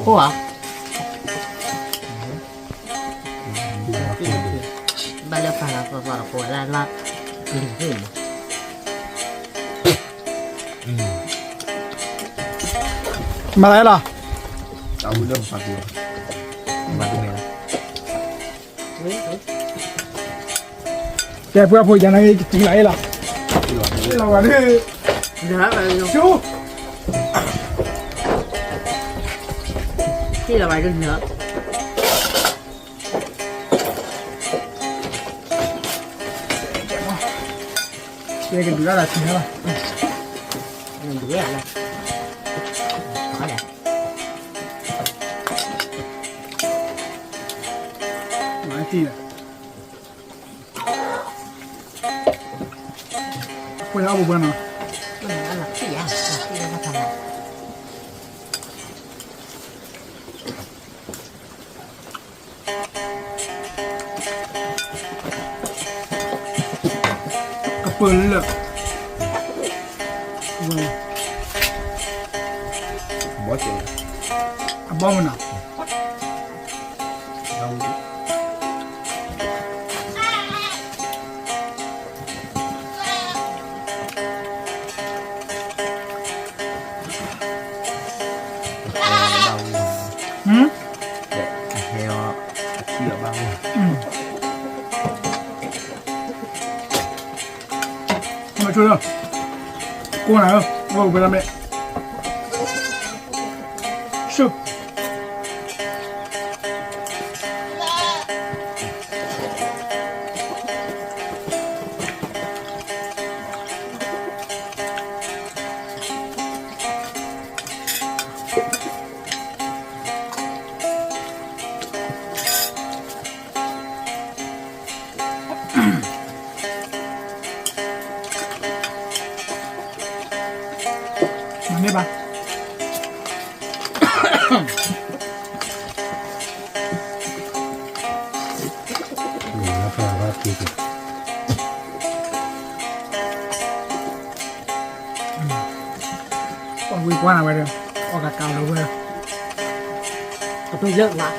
ကိၢ်ဧါ, ဘၣ်လၢပှၤလီၤပှၤပှၤတကိးလၢလီၤ, မၤသးလီၤ, တၢ်ဝံၤလၢပှၤကိး, မၤတမဲလီၤ, ကဲပှၤဖိယၤန့ၣ် ကတံၤလီၤအ့ၣ်လီၤ, လီၤဝဲဒၣ်, ဆူ, ကတံၤလီၤဝဲဒၣ်, ကဲကဒုးဒၣ်တၢ်ဆံးလီၤ, ဒုးဒၣ်လီၤ, မၤတံၢ်လီၤ, အဃိယအီၣ်ပှဲၤပှဲၤနီၤ, ကပၢၢ်လၢ, အဘီမနုၤ, ဟဲအီၤ, အထံအီၤဘၣ်ဝဲ, မ့ၢ်ဆိလၢ, ကိးနၤဧၢ, ဝဲပှဲၤလၢမဲာ်, ဆူ မၤန့ၢ်ဘၣ်, ဝံၤကွၢ်နၤဝဲဒီး, အီၣ်ကကးလီၤဝဲ, အပယၢၢ်လၢ်